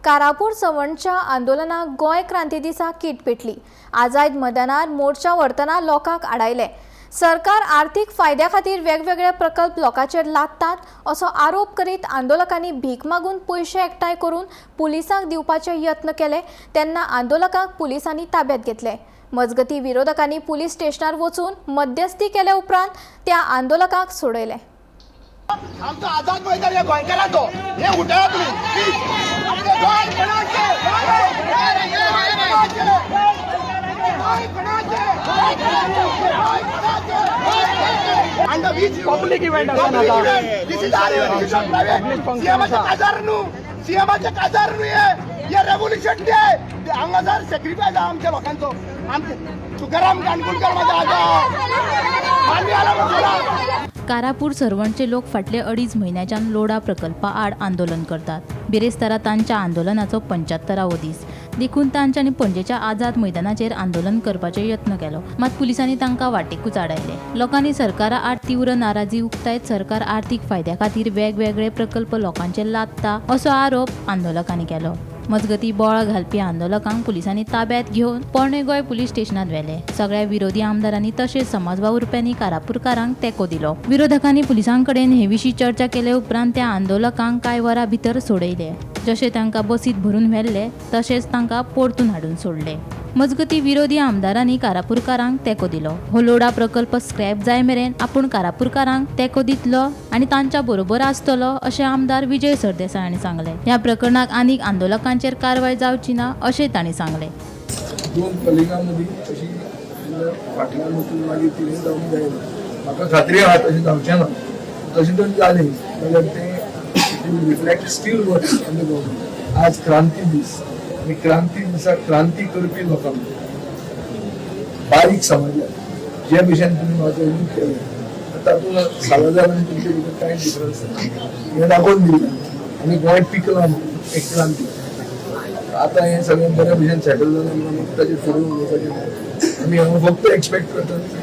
कारापूर सवणच्या आंदोलनाक गोंय क्रांती दिसा कीट पेटली. आझाद मैदानार मोर्चा व्हरतना लोकांक आडायले. सरकार आर्थिक फायद्या खातीर वेगवेगळे प्रकल्प लोकांचेर लादतात असो आरोप करीत आंदोलकांनी भीक मागून पयशे एकठांय करून पुलिसांक दिवपाचे यत्न केले तेन्ना आंदोलकांक पुलिसांनी ताब्यात घेतले. मजगती विरोधकांनी पुलीस स्टेशनार वचून मध्यस्थी केल्या उपरांत त्या आंदोलकांक सोडयले. आमचो आझाद मैदान ह्या गोंयकारांचो, हे उठया तुमी प्लीज. आमचें गोंय कोणाचें? गोंय कोणाचें? गोंय कोणाचें? And the which Public event आसा ना आता. This is our event. This is not private. सीएमाचे काजार न्हू, सीएमाचे काजार न्हू. हे हे रेव्होल्युशन डे. हांगासर सेक्रिफायस आहा आमच्या लोकांचो. आमचे तुकाराम काणकोणकर माझा आजा मान्य आला. कारापूर सर्वणचे लोक फाटले 2.5 म्हयन्याच्यान लोढा प्रकल्पा आड आंदोलन करतात. बिरेस्तारा तांच्या आंदोलनाचो 75वो दीस देखून तांच्यांनी पणजेच्या आझाद मैदानाचेर आंदोलन करपाचो यत्न केलो, मात पुलिसांनी तांकां वाटेकूच आडायले. लोकांनी सरकारा आड तीव्र नाराजी उक्तायत सरकार आर्थिक फायद्या खातीर वेगवेगळे प्रकल्प लोकांचेर लादता असो आरोप आंदोलकांनी केलो. मजगती, बोवाळ घालपी आंदोलकांक पुलिसांनी ताब्यात घेवन पोरणे गोंय पुलीस स्टेशनात व्हेले. सगळ्या विरोधी आमदारांनी तशेंच समाज वावुरप्यांनी कारापूरकारांक तेंको दिलो. विरोधकांनी पुलिसांकडेन हे विशीं चर्चा केले उपरांत त्या आंदोलकांक कांय वरां भितर सोडयले. जशे तांकां बसीत भरून व्हेल्ले तशेंच तांकां परतून हाडून सोडले. मजगती, विरोधी आमदारांनी कारापूरकारांक तेंको दिलो. हो लोढा प्रकल्प स्क्रॅप जाय मेरेन आपूण कारापूरकारांक तेंको दितलो आनी तांच्या बरोबर आसतलो अशें आमदार विजय सरदेसाय हांणी सांगलें. ह्या प्रकरणाक आनीक आंदोलकांचेर कारवाय जावची ना अशें तांणी सांगलें. दोन कलिगां मदीं अशी फाटल्यान वचून मागीर कितें जावंक जायना. म्हाका खात्री आहा, तशें जावचें ना. तशें जर जालें जाल्यार तें reflect still worse on the government. आज क्रांती दीस आनी क्रांती दिसा क्रांती करपी लोकांक, बारीक समाजाक जे भशेन तुमी म्हाजो यूज केलें, तातूंत सालाजार आनी तुमचे भितर कांय डिफरन्स ना हें दाखोवन दिलें आनी गोंय पिकलां म्हणून एक क्रांती. आता हें सगळें बऱ्या भशेन सेटल जालें म्हणून ताचेर फुडें उलोवपाचें ना. आमी हांगा फक्त एक्सपेक्ट करतात की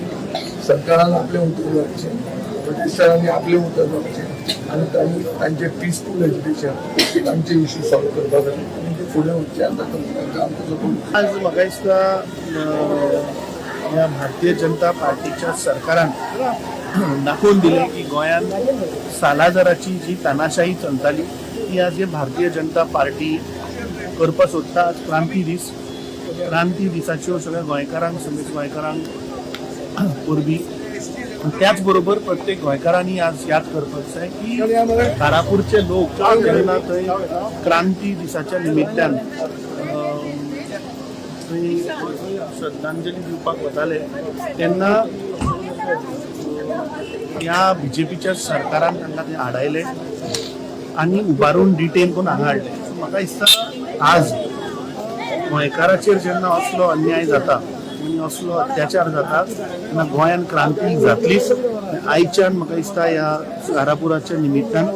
सरकारान आपलें उतर जावचें, प्रोटेस्टरांनी आपलें उतर जावचें आनी तांणी तांचें पिसफूल एज्युकेशन, तांचे इश्यू सॉल्व करपा खातीर आनी ते फुडें वचचे आनी तांकां आमचो सपोर्ट. आज म्हाका दिसता ह्या भारतीय जनता पार्टीच्या सरकारान दाखोवन दिलें की गोंयांत सालाझाराची जी तानाशाही चलताली ती आज ही भारतीय जनता पार्टी करपाक सोदता. आज क्रांती दीस. क्रांती दिसाच्यो सगळ्या गोंयकारांक, समेस्त गोंयकारांक परबीं. त्याच बरोबर प्रत्येक गोंयकारांनी आज याद करपाक जाय की कारापूरचे लोक जेन्ना थंय क्रांती दिसाच्या निमित्तान थंय श्रद्धांजली दिवपाक वताले तेन्ना ह्या बीजेपीच्या सरकारान तांकां ते आडायले आनी उबारून डिटेन करून हांगा हाडले. सो म्हाका दिसता आज गोंयकाराचेर जेन्ना असलो अन्याय जाता आनी असलो अत्याचार जाता तेन्ना गोंयान क्रांती जातलीच. आयच्यान म्हाका दिसता ह्या कारापुराच्या निमित्तान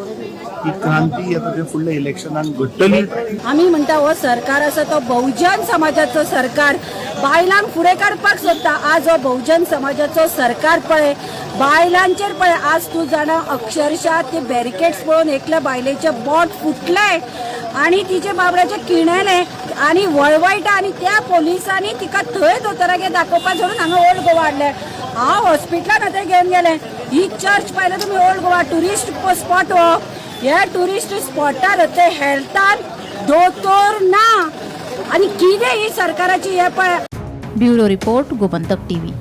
ही क्रांती आतां ते फुडल्या इलेक्शनान घडटली. आमी म्हणटा, हो सरकार आसा तो बहुजन समाजाचो सरकार बायलांक फुडें काडपाक सोदता. आज हो बहुजन समाजाचो सरकार पळय, बायलांचेर पळय, आज तूं जाणा, अक्षरशः ते बॅरिकेड्स पळोवन एकल्या बायलेचें बोट फुटलें आनी तिचे बाबड्याचें किणेलें आनी वळवळटा आनी त्या पोलिसांनी तिका थंय दोतोरागेर दाखोवपा सोडून हांगा ओल्ड गोवा हाडलें. हांव हॉस्पिटलान आतां घेवन गेलें. ही चर्च पळयलें तुमी? ओल्ड गोवा ट्युरिस्ट स्पॉट हो. ह्या ट्युरिस्ट स्पॉटार ते हेल्थान दोतोर ना आनी कितें ही सरकाराची हे पळय. Bureau report, Gomantak TV.